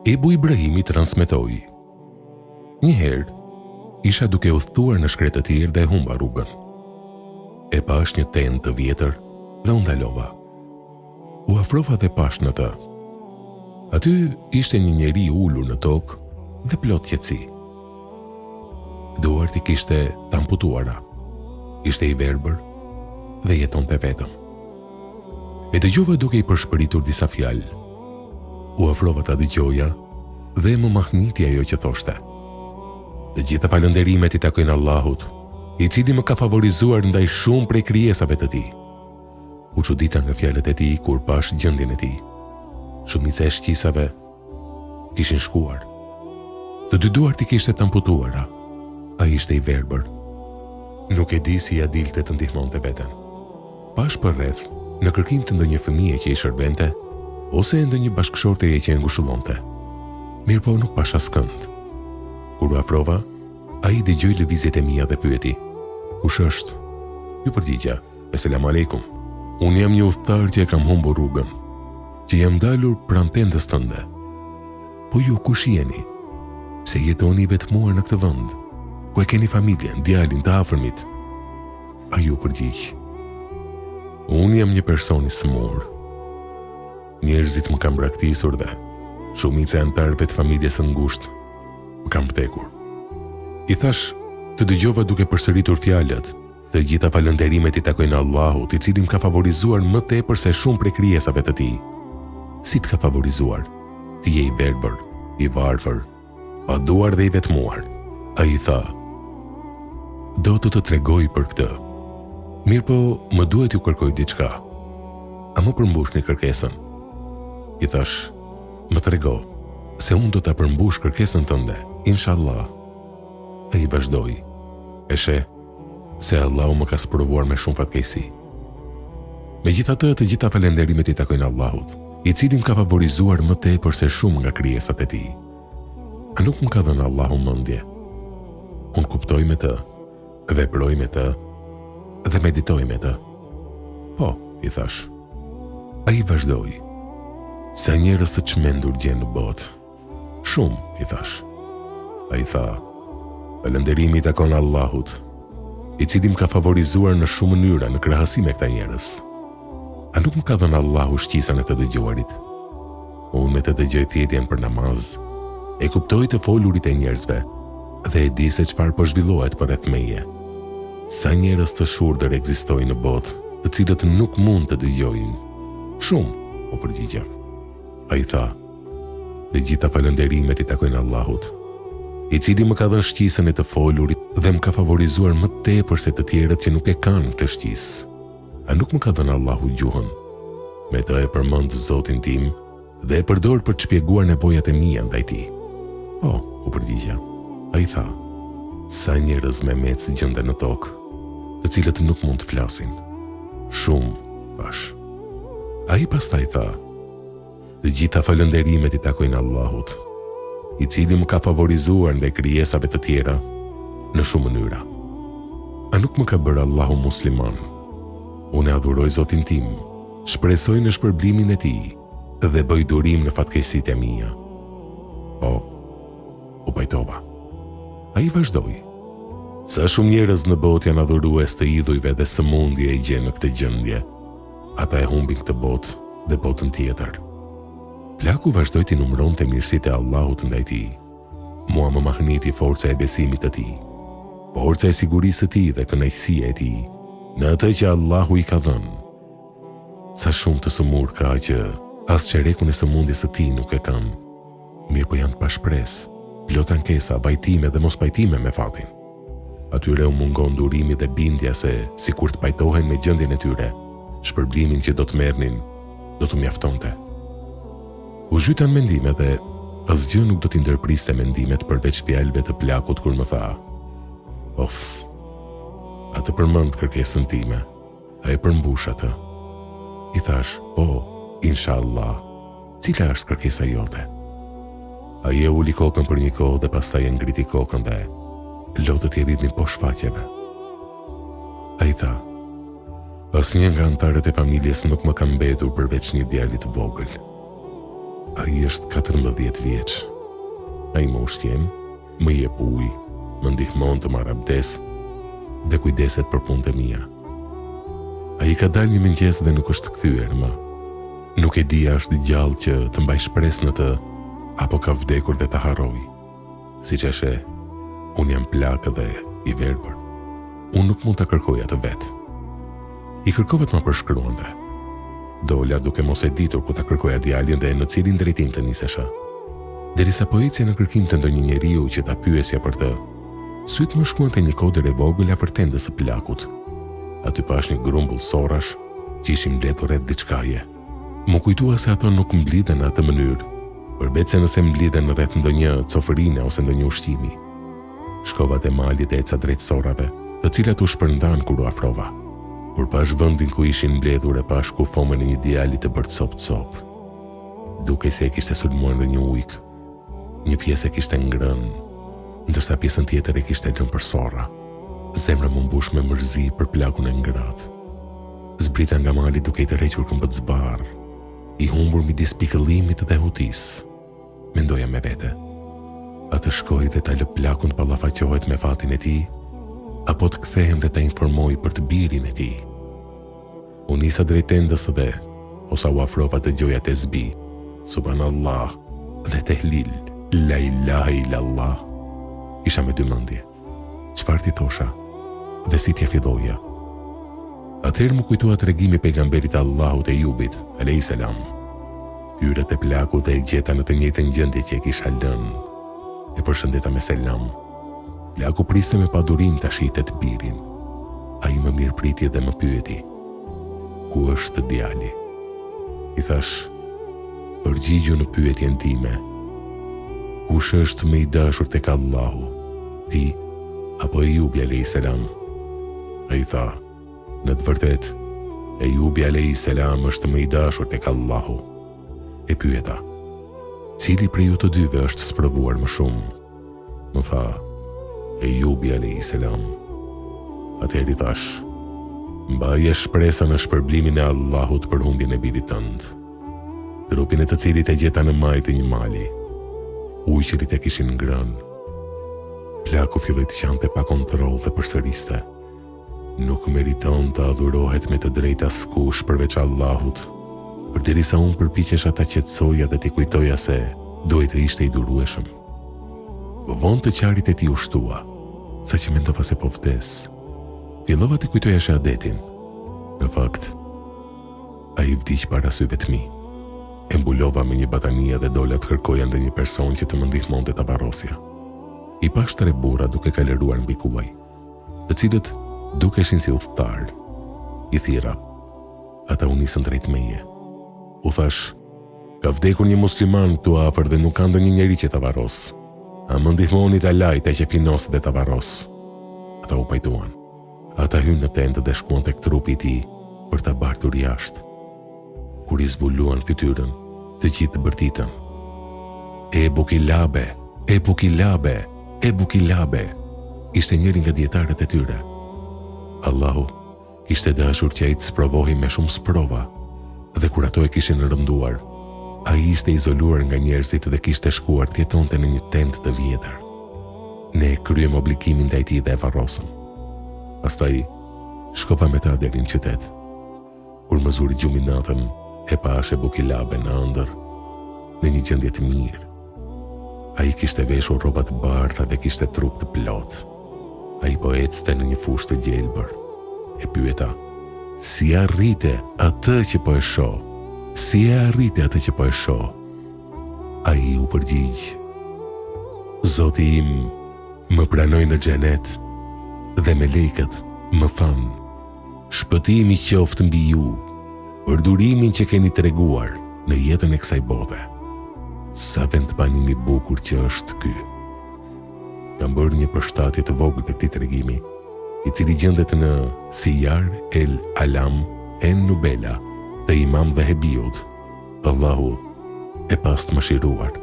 Ebu Ibrahimi transmetoi, Një herë, isha duke udhëtuar në shkretëtirë dhe e humba rrugën. E pashë një tendë të vjetër dhe u ndalova. U afrova dhe pashë në të. Aty ishte një njeri i ulur në tokë dhe plot qetësi. Duart i kishte të amputuara. Ishte i verbër dhe jetonte vetëm. E dëgjova duke i pëshpëritur disa fjalë. U afrova ta dëgjoja dhe më mahniti ajo që thoshte. Të gjitha falënderimet i takojnë Allahut, i cili më ka favorizuar ndaj shumë prej krijesave të tij. U çudita nga fjalët e tij kur pashë gjendjen e tij. Shumica e shqisave kishin shkuar. Të dy duart i kishte të amputuara. Ai ishte i verbër. Nuk e di si ia dilte të ndihmonte veten. Pashë përreth, në kërkim të ndonjë fëmije që i shërbente, ose e ndonjë bashkëshorteje që e ngushëllonte. Mirëpo nuk pashë askënd. Kur u afrova, ai dëgjoi lëvizjet e mia dhe pyeti, Kush është? Iu përgjigja, Eselamu alejkum. Unë jam një udhëtar që e kam humbur rrugën, që jam ndalur pranë tendës tënde. Po ju kush jeni? Pse jetoni i vetmuar në këtë vend? Ku e keni familjen, djalin, të afërmit? Ai u përgjigj. Unë jam një person i sëmurë. Njerëzit më kanë braktisur dhe shumica e anëtarëve të familjes së ngushtë më kanë vdekur. I thashë, të dëgjova duke përsëritur fjalët, të gjitha falënderimet i takojnë Allahut, i cili më ka favorizuar më tepër se shumë prej krijesave të tij. Si të ka favorizuar? Ti je i verbër, i varfër, pa duar dhe i vetmuar. Ai tha, Do të të tregoj për këtë. Mirëpo, më duhet t'ju kërkoj diçka. A më përmbushni kërkesën? I thashë, më trego, se unë do ta përmbush kërkesën tënde, inshallah. Ai vazhdoi, e sheh, se Allahu më ka sprovuar me shumë fatkeqësi. Megjithatë, të gjitha falënderimet i takojnë Allahut, i cili më ka favorizuar më tepër se shumë nga krijesat e tij. A nuk më ka dhënë Allahu mendje? Unë kuptoj me të, veproj me të dhe meditoj me të. Po, i thashë. Ai vazhdoi. Sa njerëz të çmendur gjen në botë. Shumë, i thashë. Ai tha, Falënderimi i takon Allahut, i cili më ka favorizuar në shumë mënyra në krahasim me këta njerëz. A nuk më ka dhënë Allahu shqisën e të dëgjuarit? Unë me të dëgjoj thirrjen për namaz, e kuptoj të folurit e njerëzve dhe e di se çfarë po zhvillohet përreth meje. Sa njerëz të shurdhër ekzistojnë në botë, të cilët nuk mund të dëgjojnë? Shumë, u përgjigja. Ai tha, Të gjitha falënderimet i takojnë Allahut, i cili më ka dhënë shqisën e të folurit dhe më ka favorizuar më tepër se të tjerët që nuk e kanë këtë shqisë. A nuk më ka dhënë Allahu gjuhën? Me të e përmend Zotin tim dhe e përdor për të shpjeguar nevojat e mia ndaj tij. Po, u përgjigja. Ai tha, Sa njerëz memecë gjenden në tokë, të cilët nuk mund të flasin. Shumë, thashë. Ai pastaj tha, Të gjitha falënderimet i takojnë Allahut, i cili më ka favorizuar ndaj krijesave të tjera në shumë mënyra. A nuk më ka bërë Allahu musliman? Unë e adhuroj Zotin tim, shpresoj në shpërblimin e tij dhe bëj durim në fatkeqësitë e mia. Po, u pajtova. Ai vazhdoi. Sa shumë njerëz në botë janë adhurues të idhujve dhe sëmundje i gjen në këtë gjendje. Ata e humbin këtë botë dhe botën tjetër. Plaku vazhdoi t'i numëronte mirësitë e Allahut ndaj tij. Mua më mahniti forca e besimit të tij, forca e sigurisë së tij dhe kënaqësia e tij në atë që Allahu i ka dhënë. Sa shumë të sëmurë ka që as çerekun e sëmundjes së tij nuk e kanë. Mirëpo janë të pashpresë, plot ankesa, vajtime dhe mospajtime me fatin. Atyre u mungon durimi dhe bindja se, sikur të pajtohen me gjendjen e tyre, shpërblimin që do të merrnin, do t'u mjaftonte. U zhyta në mendime dhe asgjë nuk do t'i ndërpriste mendimet përveç fjalëve të plakut kur më tha, Of, a të përmend kërkesën time? A e përmbush atë? I thashë, po, inshallah. Cila është kërkesa jote? Ai e uli kokën për një kohë dhe pastaj e ngriti kokën dhe lotët i rridhnin poshtë faqeve. Ai tha, asnjë nga anëtarët e familjes nuk më ka mbetur përveç një djali të vogël. Ai është 14 vjeç. Ai më ushqen, më jep ujë, më ndihmon të marr abdes dhe kujdeset për punët e mia. Ai ka dalë një mëngjes dhe nuk është kthyer më. Nuk e di a është gjallë që të mbaj shpresë në të apo ka vdekur dhe ta harroj. Siç e sheh, unë jam plak dhe i verbër. Unë nuk mund ta kërkoj atë vetë. I kërkova të ma përshkruante. Dola duke mos e ditur ku ta kërkoja djalin dhe në cilin drejtim të nisesha. Derisa po ecja në kërkim të ndonjë njeriu që ta pyesja për të, sytë më shkuan te një kodër e vogël afër tendës së plakut. Aty pashë një grumbull sorrash që ishin mbledhur rreth diçkaje. M'u kujtua se ato nuk mblidhen në atë mënyrë, përveçse nëse mblidhen rreth ndonjë cofërine ose ndonjë ushqimi. Shkova te mali dhe eca drejt sorrave, të cilat u shpërndanë kur u afrova. Kur pashë vendin ku ishin mbledhur e pashë kufomën e një djali të bërë copë-copë. Dukej se e kishte sulmuar ndonjë ujk. Një pjesë e kishte ngrënë, ndërsa pjesën tjetër e kishte lënë për sorra. Zemra m'u mbush me mërzi për plakun e ngratë. Zbrita nga mali duke i tërhequr këmbët zvarrë, i humbur midis pikëllimit dhe hutisë. Mendoja me vete, a të shkoj dhe ta lë plakun të ballafaqohet me fatin e tij, apo të kthehem dhe ta informoj për të birin e tij. U nisa drejt tendës dhe, posa u afrova dëgjoja tesbih, Subhanallah dhe tehlil, La ilahe illallah. Isha me dy mendje. Çfarë t'i thosha dhe si t'ia filloja? Atëherë m'u kujtua tregimi i pejgamberit të Allahut Ejubit, alejhi selam. Hyra te plaku dhe e gjeta në të njëjtën gjendje që e kisha lënë. E përshëndeta me selam. Plaku priste me padurim ta shihte të birin. Ai më mirëpriti dhe më pyeti: Ku është djali? I thashë: Përgjigju në pyetjen time. Kush është më i dashur tek Allahu, ti apo Ejubi alejhi selam? Ai tha: Në të vërtetë, Ejubi alejhi selam është më i dashur tek Allahu. E pyeta: Cili prej ju të dyve është sprovuar më shumë? Më tha, Ejubi alejhi selam. Atëherë i thashë, mbaje shpresën në shpërblimin e Allahut për humbjen e birit tënd, trupin e të cilit e gjeta në majë të një mali. Ujqërit e kishin ngrënë. Plaku filloi të qante pa kontroll dhe përsëriste. Nuk meriton të adhurohet me të drejtë askush përveç Allahut, përderisa unë përpiqesha ta qetësoja dhe t'i kujtoja se duhej të ishte i durueshëm. Më vonë të qarit e tij u shtua, saqë mendova se po vdes. Fillova t'i kujtoja shehadetin. Në fakt, ai vdiq para syve të mi. E mbulova me një batanije dhe dola të kërkoja ndonjë person që të më ndihmonte ta varrosja. I pashë tre burra duke kalëruar mbi kuaj. të cilët dukeshin si udhëtarë. I thirra. Ata u nisën drejt meje. U thashë, ka vdekur një musliman këtu afër dhe nuk ka ndonjë njeri që ta varrosë. A më ndihmoni ta laj, ta qefinos dhe ta varros? Ata u pajtuan. Ata hynë në tendë dhe shkuan tek trupi i tij për ta bartur jashtë. Kur i zbuluan fytyrën, të gjithë bërtitën. Ebu Kilabe, Ebu Kilabe, Ebu Kilabe, ishte njëri nga dijetarët e tyre. Allahu kishte dashur që ai të sprovohej me shumë sprova dhe kur ato e kishin rënduar, ai ishte izoluar nga njerëzit dhe kishte shkuar të jetonte në një tendë të vjetër. Ne e kryem obligimin ndaj tij dhe e varrosëm. Pastaj shkova me ta deri në qytet. Kur më zuri gjumi natën, e pashë Ebu Kilaben në ëndërr, në një gjendje të mirë. Ai kishte veshur rroba të bardha dhe kishte trup të plotë. Ai po ecte në një fushë të gjelbër. E pyeta, si arrite atë që po e shoh? Si e arrite atë që po e shoh? Ai u përgjigj, Zoti im më pranoi në xhenet dhe melekët më thanë, Shpëtimi qoftë mbi ju për durimin që keni treguar në jetën e kësaj bote. Sa vendbanim i bukur që është ky. Kam bërë një përshtatje të vogël të këtij tregimi, i cili gjendet në Sijar el Alam en Nubela të Imam Dhehebiut. Allahu e pastë mëshiruar.